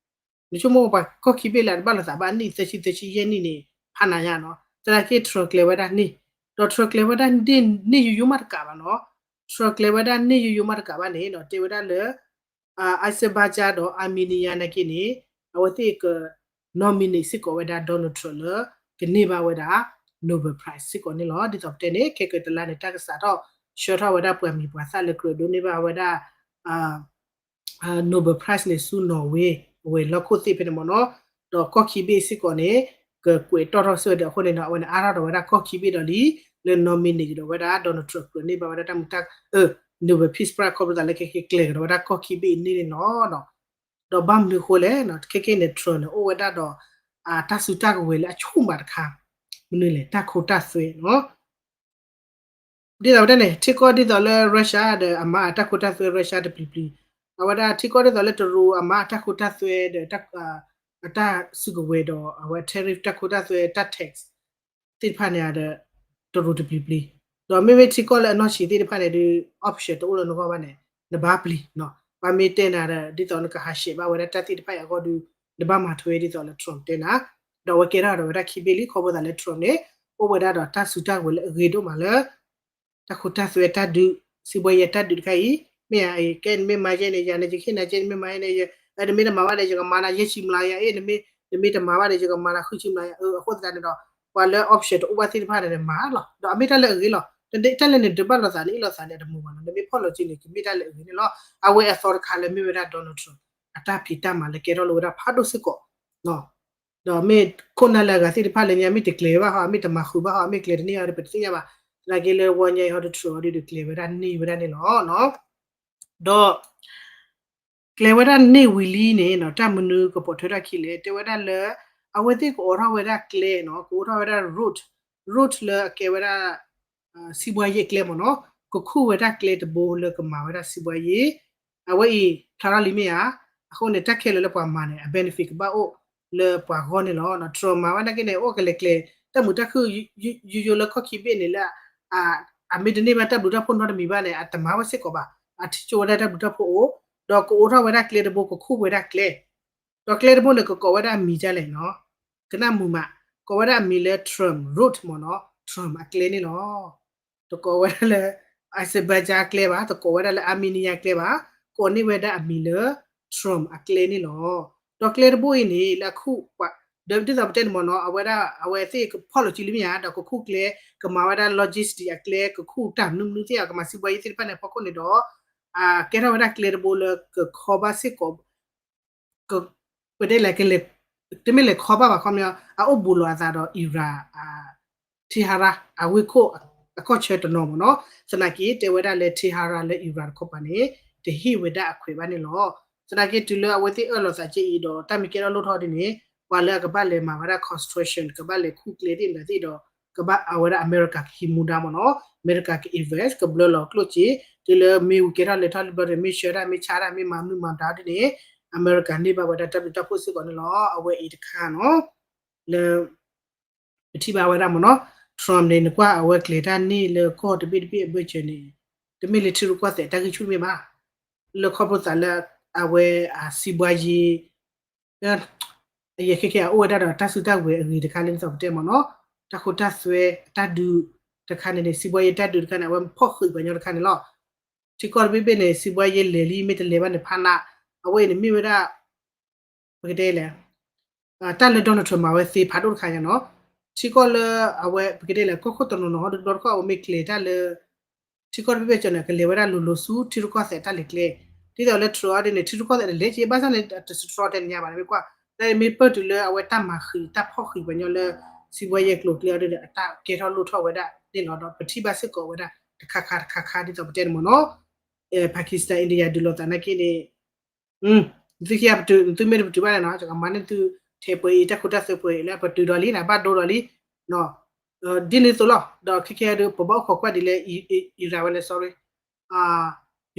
နဆိကမိၣ်ပှၤကီၢ်ခံဘ့ၣ်လၢအတဘၣ်လိာ်သးဘၣ်နံၣ်သၢဆံ သၢဆံယဲၢ်နံၣ်န့ၣ် ဖးနးညါနီၤ, သနာ်က့ Trump ကျဲၤဝဲဒၣ်န့ၣ်, ဒီး Trump ကျဲၤဝဲဒၣ်န့ၣ်ယိယိမးတကးဘၣ်နီၤ, Trump ကျဲၤဝဲဒၣ်န့ၣ်ယိယိမးတကးဘၣ်န့ၣ်ဒီး တဲဝဲဒၣ်လၢ Azerbaijan ဒီး Armenia နာ်က့န့ၣ် အဝဲသ့ၣ်က nominate စ့ၢ်ကီးဝဲဒၣ် Donald Trump လၢ ကန့ၢ်ဘၣ်ဝဲဒၣ် Nobel Prize စ့ၢ်ကီးန့ၣ်လီၤ. ဒ်သိးပတဲန့ၣ် ခဲကတလါန့ၣ် တၢ်ကစးထီၣ်ဆှၢထီၣ်ဝဲဒၣ်ပှၤမံၤပှၤသၣ်လၢကြၢးဒိးန့ၢ်ဘၣ်ဝဲဒၣ် Nobel Prize န့ၣ်ဆူ Norway အဝဲၤလီၢ်ခိၣ်သ့ၣ်ဖဲန့ၣ်မ့ၢ်နီၤ, ဒီးကီၢ်ခံဘ့ၣ်စ့ၢ်ကီးန့ၣ် ကကွဲးတီၣ်ထီၣ်စ့ၢ်ဝဲဒီးအဃိန့ၣ်ဒီး အဝဲန့ၣ်အါထီၣ်ဒီးဝဲဒၣ်ကီၢ်ခံဘ့ၣ်ဒီးလံ လၢ nominate ကဒီးဝဲဒၣ် Donald Trump ကြၢးန့ၢ်ဘၣ်ဝဲဒၣ်တၢ်မုာ်တၢ် Nobel Peace Prize ခီဖျိသးလၢခဲကဲကျဲၤကဒီးဝဲဒၣ်ကီၢ်ခံဘ့ၣ်အံၤန့ၣ်န့ၣ်လီၤ. ဒီးဘၣ်မနုၤအဃိလဲၣ် ခဲကနံၣ်န့ၣ် Trump န့ၣ် အိၣ်ဝဲဒၣ်ဒီး တၢ်စုတၢ်ကဝဲၤလၢအဆိကမိၣ်တခါ မနုၤလဲၣ် တၢ်ခိတၢ်သွဲနီၤ ဒ်သိးပတဲန့ၣ် ထံကီၢ်ဒ်သိးလၢ Russia ဒီးအမၤတၢ်ခိတၢ်သွဲ Russia တပျံၤပျံၤ, အဝဲဒၣ်ထံကီၢ်ဒ်သိးလၢတရူးအမၤတၢ်ခိတၢ်သွဲဒီး အတၢ်စုကဝဲၤဒီးအဝဲ tariff တၢ်ခိတၢ်သွဲ တၢ် tax သ့ၣ်တဖၣ်န့ၣ်ဒီး တရူးတပျံၤပျံၤ, ဒီးမ့မ့ၢ်ထံကီၢ်လၢအနီၢ်ဆံးသ့ၣ်တဖၣ်န့ၣ်ဒီး option တအိၣ်လၢနဂီၢ်ဘၣ်န့ၣ် နဘၣ်ပျံၤနီၤ, ပှၤမ့ၢ်တဲနၤဒီး ဒ်သိးနကဟးဆှဲးဘၣ်ဝဲဒၣ်တၢ်သ့ၣ်တဖၣ်အံၤအဂီၢ်ဒီး နဘၣ်မၤထွဲဒ်သိးလၢ Trump တဲနၤ, ဒီးအဝဲကဲထီၣ်ဒီးဝဲဒၣ်ခံဘ့ၣ်လံ ခီဖျိသးလၢ Trump န့ၣ် အိၣ်ဝဲဒၣ်ဒီးတၢ်စုတၢ်ကဝဲၤလၢအဂ့ၤဒိၣ်မးလၢ တၢ်ခိတၢ်သွဲတၢ်ဒုး စံးဘှီယဲတၢ်ဒုးတခါအံၤ, မ့ၢ်ဧါ ကဲနမ့ၢ်မၤယဲန့ၣ် ယၤန့ၣ် ယကဟ့ၣ်နၤကဲ နမ့ၢ်မၤယဲန့ၣ် နမ့ၢ်တမၤဘၣ်ဒီး ယကမၤနၤယဲၢ်ဆံမျးယၤ, နမ့ၢ်တမၤဘၣ်ဒီး ယကမၤနၤဃုဆံမျးယၤ, အဃိသတးန့ၣ်ဒီး ပှၤလၢ option တအိၣ်ဘၣ်သ့ၣ်တဖၣ်န့ၣ်မၤလီၤ. ဒီးအမ့ၢ်တၢ်လၢအဂ့ၤလီၤ. တၢ်လၢနဒုးဘၣ်လိာ်သးန့ၣ် အ့ၣ်လိာ်သးန့ၣ် အတမုာ်ဘၣ်နီၤ. နမ့ၢ်ဖီၣ်လီၤစုန့ၣ် ကမ့ၢ်တၢ်လၢအဂ့ၤန့ၣ်လီၤ. အဝဲအသီတခါလၢမ့ၢ်ဝဲဒၣ် Donald Trump အတၢ်ဖံးတၢ်မၤလၢကဲထီၣ်လိာ်ဝဲဒၣ်ဖးဒိၣ်စ့ၢ်ကီး ဒီးမ့ၢ်ခိၣ်နၢ်လၢအဂၤသ့ၣ်တဖၣ်လၢညါ မ့ၢ်တကျဲၤဘၣ်ဟီ မ့ၢ်တမၤဃုာ်ဘၣ်ဟီ မ့ၢ်ကျဲၤတန့ၢ်အီၤဒီး ပတသ့ၣ်ညါဘၣ်. သနာ်က့လၢဝီညါအံၤဟီ ဒီး Trump အီၤဒီး ကျဲၤဝဲဒၣ်န့ၢ်ဝဲဒၣ်န့ၣ်လီၤ. ဒီး ကျဲၤဝဲဒၣ်န့ၢ်ဝံၤလံန့ၣ် တၢ်မနုၤကပိာ်ထွဲထီၣ်ခံလဲၣ် တဲဝဲဒၣ်လၢ အဝဲသ့ၣ်ကအိးထီၣ်ဝဲဒၣ်ကျဲနီၤ ကအိးထီၣ်ဝဲဒၣ် road, road လၢအကဲဝဲဒၣ် စံးဘှါယ့အကျဲမ့ၢ်နီၤ ကခူၣ်ဝဲဒၣ်ကျဲတဘိလၢကမၤဝဲဒၣ်စံးဘှါယ့ အဝဲအံၤ ဖျါထီၣ်လံမ့ၢ်ဧါ. အဃိန့ၣ် တၢ်ခဲလၢာ်လၢပှၤမၤန့ၣ် အ benefit ကဘၣ်အိၣ်လၢပှၤဂီၢ်န့ၣ်လီၤ. Trump မၤဝဲနာ်က့န့ၣ် အိၣ်ကလဲၤကျဲၤ တၢ်မုာ်တၢ်ခုၣ် ယိယိလၢခီၣ်ခံဘ့ၣ်န့ၣ်လၢ အမ့ၢ်တန့ၢ်ဘၣ်တၢ်ဘျုးတၢ်ဖှိၣ်နီတမံၤဘၣ်န့ၣ် အတမၤဝဲစ့ၢ်ကီးဘၣ်. အထံၣ်ကၠိဝဲဒၣ်တၢ်ဘျုးတၢ်ဖှိၣ်အိၣ် ဒီးကအိးထီၣ်ဝဲဒၣ်ကျဲတဘိ ကခူၣ်ဝဲဒၣ်ကျဲ ဒီးကျဲတဘိန့ၣ် ကကိးဝဲဒၣ်အမံၤဒ်လဲၣ်နီၤ ကနၣ်မုာ်မး ကိးဝဲဒၣ်အမံၤလၢ Trump Road မ့ၢ်နီၤ Trump အကျဲန့ၣ်လီၤ. တကိးဝဲဒၣ်လၢ Azerbaijan အကျဲဘၣ် တကိးဝဲဒၣ်လၢ Armenia အကျဲဘၣ် ကိးန့ၢ်ဝဲဒၣ်အမံၤလၢ Trump အကျဲန့ၣ်လီၤ. ဒီးကျဲတဘိအံၤန့ၣ် လၢအခူၣ် ဒီးဒ်သိးပတဲန့ၣ်မ့ၢ်နီၤ အဝဲဒၣ် အဝဲသ့ၣ်ကဖီၣ်လီၤစုလံမ့ၢ်ဧါ ဒီးကခူၣ်ကျဲ ကမၤဝဲဒၣ် logistic အကျဲ ကခူၣ်တၢ်မနုၤမနုၤသ့ၣ် ကမၤစံးဘှါယ့သ့ၣ်တဖၣ်န့ၣ် အဖီခိၣ်န့ၣ်ဒီး ကဲထီၣ်ဝဲဒၣ်ကျဲတဘိလၢကခီဘၣ်စ့ၢ်ကီး ပတဲလဲၣ် တမ့ၢ်လဲၤခီဘၣ်ဘၣ်ခီပညီ အအိၣ်ဘူးလိာ်အသးဒီး Iran Tehran အဝ့ၢ်ခိၣ်အကီၢ်ဆၢတနီၤမ့ၢ်နီၤ သနာ်က့တဲဝဲဒၣ်လၢ Tehran လၢ Iran တခီပၤန့ၣ် တဟ့ၣ်ဝဲဒၣ်အခွဲးဘၣ်န့ၣ်လီၤ. သနာ်က့တုၤလၢအဝဲသ့ၣ်အၢၣ်လီၤသးက့အံၤဒီး တၢ်မ့ၢ်ကဲထီၣ်လိၣ်ထီၣ်ဒ်န့ၣ် ပှၤလၢအကဘၣ်လဲၤမၤဝဲဒၣ် construction ကဘၣ်လဲၤခူၣ်ကျဲသ့ၣ်မတၤသ့ၣ်ဒီး ကဘၣ်အဝဲဒၣ်အမဲရကၤကဟံးမူဒါမ့ၢ်နီၤ အမဲရကၤက invest ကဘျၢလီၤကျိၣ်စ့ တုၤလၢမ့ၢ်ဝံၤကဲထီၣ်လဲၤထီၣ်လံဘျီဒီး မ့ၢ်ဆှၢတၢ်မ့ၢ်ဆါတၢ်မ့ၢ်မၤမနုၤမၤတၢ်ဒ်န့ၣ် အမဲရကၤန့ၢ်ဘၣ်ဝဲဒၣ်တၢ်ဘျုးတၢ်ဖှိၣ်စ့ၢ်ကီးန့ၣ်လီၤ. အဝဲအံၤတခါနီၤ လၢ ပထံၣ်ဘၣ်ဝဲဒၣ်မ့ၢ်နီၤ Trump န့ၣ် နကွၢ်အဝဲကျဲၤတၢ်န့ၢ်လၢကီၢ်တဘ့ၣ်တဘ့ၣ်အဘၢၣ်စၢၤန့ၣ် တမ့ၢ်လၢထံရူၢ်ကီၢ်သဲးတၢ်ဂံၢ်ဆူၣ်တမ့ၢ်ဘၣ် လၢခီဖျိသးလၢ အဝဲအစံးဘှါယ့ ယဲခဲခဲအအိၣ်ဝဲဒၣ်ဒီးတၢ်စုတၢ်ဝဲၤအဂ့ၤတခါလၢဒ်သိးပတဲမ့ၢ်နီၤ တၢ်ဃိတၢ်သွဲအတၢ်ဒုးတခါန့ၣ်န့ၣ် စံးဘှါယ့တၢ်ဒုးတခါန့ၣ် အဝဲဖီၣ်ဃံးပှၤညီတခါန့ၣ်လီၤ. ထံကီၢ်တဘ့ၣ်ဘ့ၣ်န့ၣ် စံးဘှါယ့လဲၤလံမ့ၢ်တလဲၤဘၣ်န့ၣ်ဖးနး အဝဲအံၤန့ၣ်မ့ၢ်ဝဲဒၣ် ပကတဲလဲၣ် တၢ်လၢ Donald Trump မၤဝဲသ့ဖးဒိၣ်တခါညါနီၤ ထံကီၢ်လၢအဝဲ ပကတဲလဲၣ် ကီၢ်ခိၣ်တနီၤနီၤဟီတဘျီတခီၣ် အဝဲမ့ၢ်ကျဲၤတၢ်လၢ ထံကီၢ်တဘ့ၣ်ဘ့ၣ်ကၠီန့ၣ် ကလဲၤဝဲဒၣ်လိၤလိၤဆူထံရူၢ်ကီၢ်သဲးတၢ်လဲၤကျဲ ဒ်သိးလၢ Trump အီၤဒ်န့ၣ် ထံရူၢ်ကီၢ်သဲးတလဲၤက့ ဘၣ်ဆၣ်န့ၣ် တစထြီတဲနညါဘၣ် မ့ၢ်ကွၢ် တၢ်မ့ၢ်ပၢၢ်တုၤလၢအဝဲတၢ်မၤဃံးတၢ်ဖီၣ်ဃံးပှၤညီလၢ စံးဘှါယ့ကျိၤကျဲအီၤဒ်န့ၣ် အတၢ်ကဲထီၣ်လိၣ်ထီၣ်ဝဲဒၣ်န့ၣ်လီၤ. ဒီးပထံၣ်ဘၣ်စ့ၢ်ကီးဝဲဒၣ်တခါခါတခါခါဒ်သိးပတဲန့ၣ်မ့ၢ်နီၤ Pakistan India ဒုးလိာ်သးနာ်က့န့ၣ် သုခံဂၤပတုာ် သုမ့ၢ်တပတုာ်ဘၣ်န့ၣ်နီၤ ကမၤန့ၢ်သုထဲးပှဲၤအံၤ တၢ်ခိတၢ်သွဲပှဲၤအံၤလၢပတုာ်ဒီးလံ နဘၣ်ဒိဒီးလံ ဒ်န့ၣ်အသိးလီၤ. ဒီးခဲခဲဒီး ပဘၣ်အိၣ်ခိးကွၢ်ဒ်လဲၣ် Iran ဝဲလဲၣ် sorry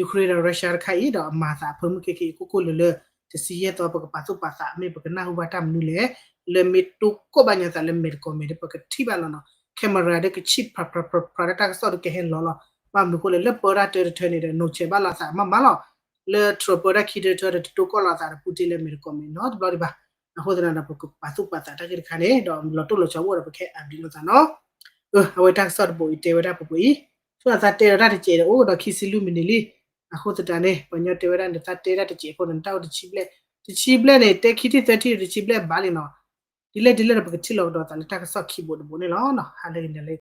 Ukraine ဒီး Russia တခါအံၤ ဒီးအမၤသးအဖၢမုၢ်ခဲက့ၤ ကိၢ်ကိၢ်လၢၤလၢ တဆံယဲၢ်သီ ပကပာ်သူၣ်ပာ်သး မ့ၢ်ပကနၢ်ဟူဘၣ်တၢ်မနုၤလဲၣ် လၢမ့ၢ်တိကိၢ်ဘၣ်ညီသးလၢမဲာ်တကိးမဲာ်ဒီး ပကထံၣ်ဘၣ်လီၤနီၤ camera ဒီးကဆံၣ်ဖြးဖြးဖြးဖြး တၢ်ကစီၣ်ဒီးကဟဲလီၤလီၤ ဘၣ်မနုၤအဃိလဲၣ် လၢပၢတၢ်တၢတထၢန့ၣ်ဒီး နီၢ်ဆဲးဘၣ်လိာ်သးမးမးလီၤ လၢ Trump ပၢတၢ်ခံတၢတထၢဒီး တတိကိၢ်လိာ်သးဒီး Putin လၢမဲာ်တကိးမဲာ်နီတဘျီဒံးဘၣ်. အဃိသတးဒီး ပကပာ်သူၣ်ပာ်သးတၢ်ဂ့ၢ်တခါန့ၣ် ဒီးလီၤတိၢ်လီၤဆီအိၣ်ဒီး ပကဟဲ update လိာ်သးနီၤ အဝဲတၢ်ကစီၣ်တဘိအံၤတဲဝဲဒၣ်ပှဲၤပှဲၤအံၤ ဆိသးတဲဒီးတၢ်တစဲးဒီးအိၣ်ဒီးခံဆံလွံၢ်မံးနံးလံ. အဃိသတးန့ၣ် ပှၤညီတဲဝဲဒၣ်န့ၣ် သးတဲတၢ်တစဲးအဃိန့ၣ် နတၢ်အိၣ်တဆံဘျဲၣ် တဆံဘျဲၣ်န့ၣ် တဲခံထံၣ်သၢထံၣ်ဒီးတဆံဘျဲၣ်ဘၣ်လံနီၤ. ဒ်လဲၣ်ဒ်လဲၣ်ဒီး ပကထံၣ်လိာ်ကဒီးသးလၢတၢ်ကစီၣ်ခံဘိတဘိန့ၣ်လီၤ. ဟါလၢဂ့ၤန့ၣ်လၢ